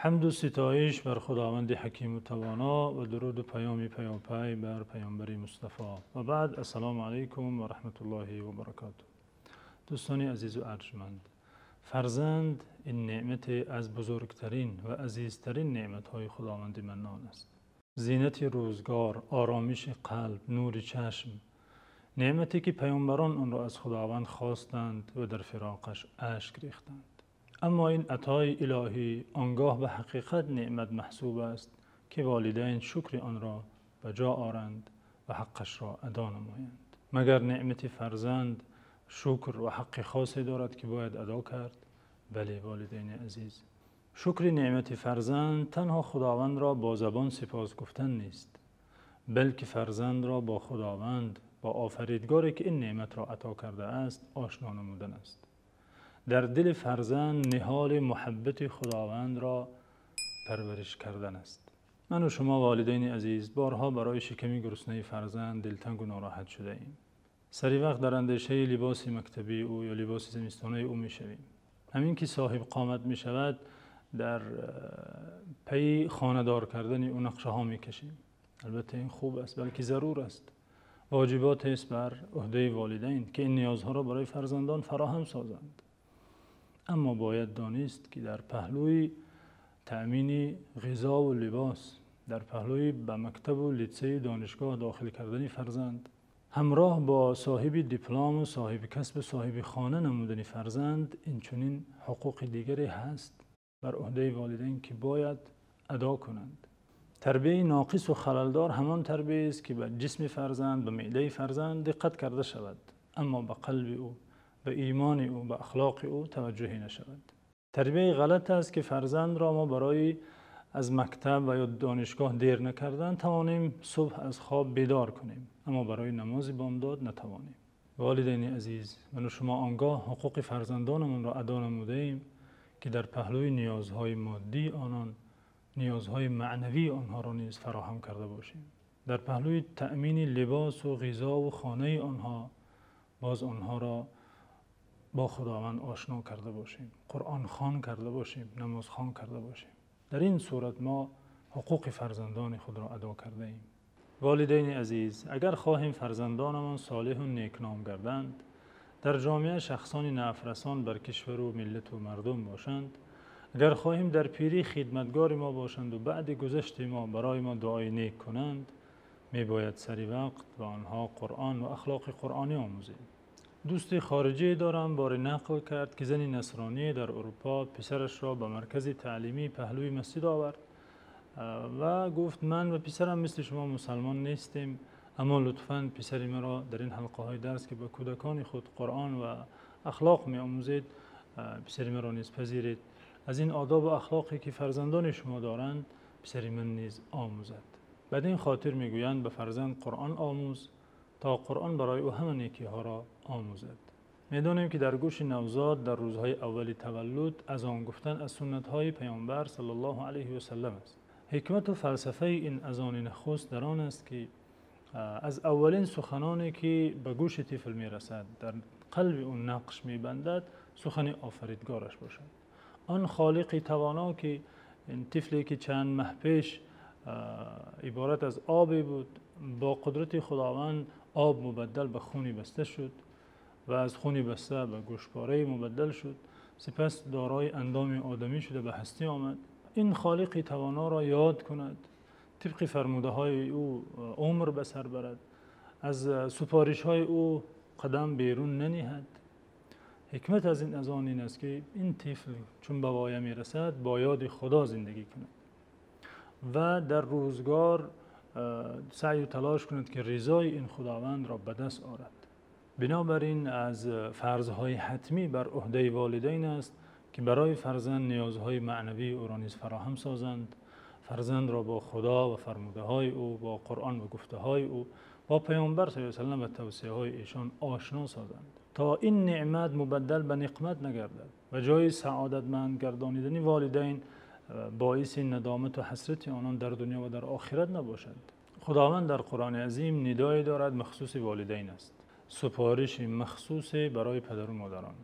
Ҳамду ситоиш бар Худованди Ҳакиму Тавоно ва дуруду паёми паёпай бар Паёмбари Мустафо. Ва баъд, ассалому алайкум ва раҳматуллоҳи ва баракотуҳ. Дӯстони азизу арҷманд, фарзанд ин неъмате аз бузургтарин ва азизтарин неъматҳои Худованди Маннон аст. Зинати рӯзгор, оромиши қалб, нури чашм, неъмате ки паёмбарон онро аз Худованд хостанд ва дар фироқаш ашк рехтанд. Аммо ин атои илоҳӣ он гоҳ ба ҳақиқат неъмат маҳсуб аст, ки волидайн шукри онро ба ҷо оранд ва ҳаққашро адо намоянд. Магар неъмати фарзанд шукр ва ҳаққи хосе дорад, ки бояд адо кард? Бале, волидайни азиз. Шукри неъмати фарзанд танҳо Худовандро бо забон сипос гуфтан нест, балки фарзандро бо Худованд, бо Офаридгоре ки ин неъматро ато кардааст, ошно намудан аст. Дар дили фарзанд ниҳоли муҳаббати Худовандро парвариш кардан аст. Ман ва шумо волидайни азиз борҳо барои шиками гуруснаи фарзанд дилтанг ва нороҳат шудаем. Сари вақт дар андешаи либоси мактабии ӯ ё либоси зимистонаи ӯ мешавем. Ҳамин ки соҳиби қомат мешавад, дар пайи хонадор кардани ӯ нақшаҳо мекашем. Албатта ин хуб аст, балки зарур аст. Воҷибот аст бар уҳдаи волидайн, ки ин ниёзҳоро барои фарзандон фароҳам созанд. Аммо бояд донист, ки дар паҳлӯи таъмини ғизо ва либос, дар паҳлӯи ба мактаб ва литсей, донишгоҳ дохил кардани фарзанд, ҳамроҳ бо соҳиби диплом ва соҳиби касб ва соҳиби хона намудани фарзанд, инчунин ҳуқуқи дигаре ҳаст бар уҳдаи волидайн, ки бояд адо кунанд. Тарбияи ноқис ва халалдор ҳамон тарбия аст, ки ба ҷисми фарзанд, ба меъдаи фарзанд диққат карда шавад, аммо ба қалби ӯ, ба имони ӯ, ба ахлоқи ӯ таваҷҷӯҳе нашавад. Тарбияи ғалат аст, ки фарзандро мо барои аз мактаб ва ё донишгоҳ дер накардан тавонем субҳ аз хоб бедор кунем, аммо барои намози бомдод натавонем. Волидайни азиз, ман ва шумо он гоҳ ҳуқуқи фарзандонамонро адо намудаем, ки дар паҳлӯи ниёзҳои моддии онон ниёзҳои маънавии онҳоро низ фароҳам карда бошем. Дар паҳлӯи таъмини либос ва ғизо ва хонаи онҳо боз онҳоро бо Худованд ошно карда бошем, Қуръонхон карда бошем, намозхон карда бошем. Дар ин сурат мо ҳуқуқи фарзандони худро адо кардаем. Волидайни азиз, агар хоҳем фарзандонамон солеҳ ва некном гарданд, дар ҷомеа шахсони нафрасон бар кишвар ва миллат ва мардум бошанд, агар хоҳем дар пирӣ хидматгори мо бошанд ва баъди гузашти мо барои мо дуои нек кунанд, мебояд сари вақт ба онҳо Қуръон ва ахлоқи қуръонӣ омӯзем. Дӯсти хориҷӣ дорам, боре нақл кард, ки зани насронӣ дар Аврупо писарашро ба маркази таълимии паҳлӯи масҷид овард ва гуфт: ман ва писарам мисли шумо мусулмон нестем, аммо лутфан писари маро дар ин ҳалқаҳои дарс, ки ба кӯдакони худ Қуръон ва ахлоқ меомӯзед, писари маро низ пазиред. Аз ин одоб ва ахлоқе ки фарзандони шумо доранд, писари ман низ омӯзад. Бад ин хотир мегӯянд: ба фарзанд Қуръон омӯз, то Қуръон барои ӯ ҳама некиҳоро омӯзад. Медонем, ки дар гӯши навзод дар рӯзҳои аввали таваллуд азон гуфтан аз суннатҳои Паёмбар саллаллоҳу алайҳи васаллам аст. Ҳикмат ва фалсафаи ин азони нахуст дар он аст, ки аз аввалин суханоне ки ба гӯши тифл мерасад, дар қалби ӯ нақш мебандад, сухани Офаридгораш бошад. Он Холиқи Тавоно, ки ин тифле ки чанд моҳ пеш иборат аз обе буд, бо қудрати Худованд об мубаддал ба хуни баста шуд ва аз хуни баста ба гӯштпорае мубаддал шуд, сипас дорои андоми одамӣ шуда ба ҳастӣ омад. Ин Холиқи Тавоноро ёд кунад, тибқи фармудаҳои ӯ умр ба сар барад, аз супоришҳои ӯ қадам берун наниҳад. Ҳикмат аз ин азон ин аст, ки ин тифл чун ба воя мерасад, бо ёди Худо зиндагӣ кунад ва дар рӯзгор саъю талош кунад, ки ризои ин Худовандро ба даст орад. Бинобар ин аз фарзҳои ҳатмӣ бар уҳдаи волидайн аст, ки барои фарзанд ниёзҳои маънавии ӯро низ фароҳам созанд, фарзандро бо Худо ва фармудаҳои ӯ, бо Қуръон ва гуфтаҳои ӯ, бо Паёмбар саллаллоҳу алайҳи васаллам ва тавсияҳои эшон ошно созанд, то ин неъмат мубаддал ба нақмат нагардад ва ҷои саодатманд гардонидани волидайн боиси надомат ва ҳасрати онон дар дунё ва дар охират набошад. Худованд дар Қуръони азим нидое дорад, махсуси волидайн аст, супориши махсусе барои падару модарон.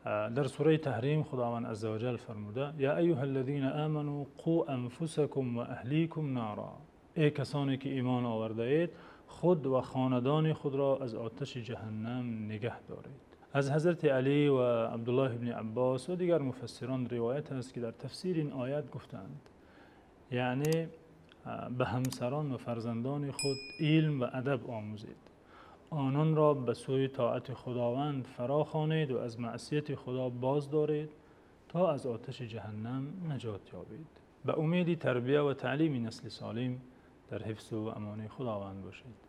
Дар сураи Таҳрим Худованди азза ва ҷалл фармуда: «Ё айюҳаллазина оману қу анфусакум ва аҳликум нора». Эй касоне ки имон овардаед, худ ва хонадони худро аз оташи ҷаҳаннам нигаҳ доред. Аз Ҳазрати Алӣ ва Абдуллоҳ ибни Аббос ва дигар муфассирон ривоят аст, ки дар тафсири ин оят гуфтаанд, яъне ба ҳамсарон ва фарзандони худ илм ва адаб омӯзед, ононро ба сӯи тоати Худованд фарохонед ва аз маъсияти Худо боз доред, то аз оташи ҷаҳаннам наҷот ёбед. Ба умеди тарбият ва таълими насли солим дар ҳифз ва амони Худованд бошед.